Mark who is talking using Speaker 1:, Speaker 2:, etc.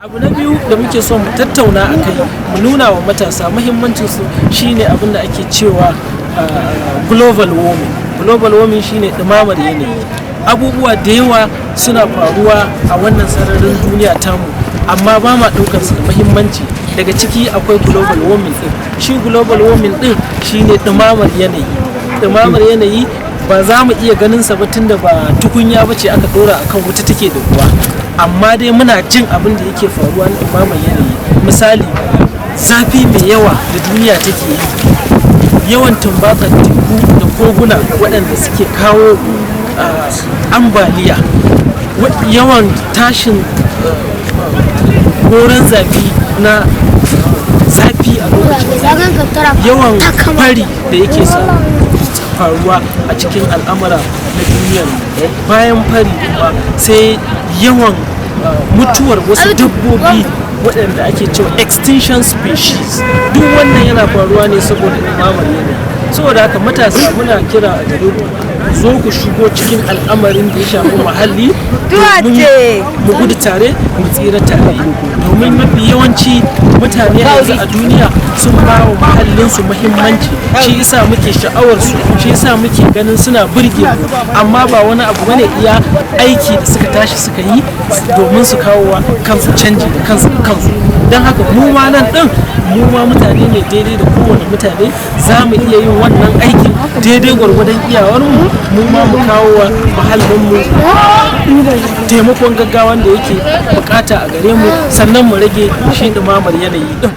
Speaker 1: Abu na biyu da muke so mu tattauna a kai, mu nuna wa matasa muhimmancinsu, shine abin da ake cewa global warming. Global warming shine ɗumamar yanayi. Abubuwa da yawa suna faruwa a wannan sararin duniya tamu, amma ba ma ɗaukar su da muhimmanci. Daga ciki akwai global warming ɗin. Shi global warming ɗin shine ɗumamar yanayi. Ɗumamar yanayi ba za mu iya ganin sa ba, tunda ba tukunya ba ce aka ɗora akan wuta take da ruwa, amma dai muna jin abin da yake faruwa na ɗumamar yanayi. Misali, zafi mai yawa da duniya take yi, yawan tumbatsar teku da koguna waɗanda suke kawo ambaliya, yawan tashin goron zafi na zafi a lokacin zafi, yawan fari da yake faruwa a cikin al'amura na duniyar. Bayan fari kuma sai yawan mutuwar wasu dabbobi waɗanda ake cewa extinction species. Duk wannan yana faruwa ne saboda ɗumamar yanayi. Saboda haka, matasa, muna kira a gare ku, zo ku shigo cikin al'amarin da ya shafi muhalli domin mu gudu tare, mu tsira tare, domin mafi yawanci mutane yanzu a duniya sun ba wa muhallinsu muhimmanci. Shi yasa muke sha'awar su, shi yasa muke ganin suna burge mu, amma ba wani abu bane, iya aiki da suka tashi suka yi domin su kawo wa kansu canji da kansu da kansu. Don haka mu ma nan din, mu ma mutane ne daidai da kowane mutane. Za mu iya yin wannan aikin daidai gwargwadon iyawarmu, mu ma mu kawo wa muhallinmu taimakon gaggawan da yake bukata a gare mu, sannan mu rage shi ɗumamar yanayi din.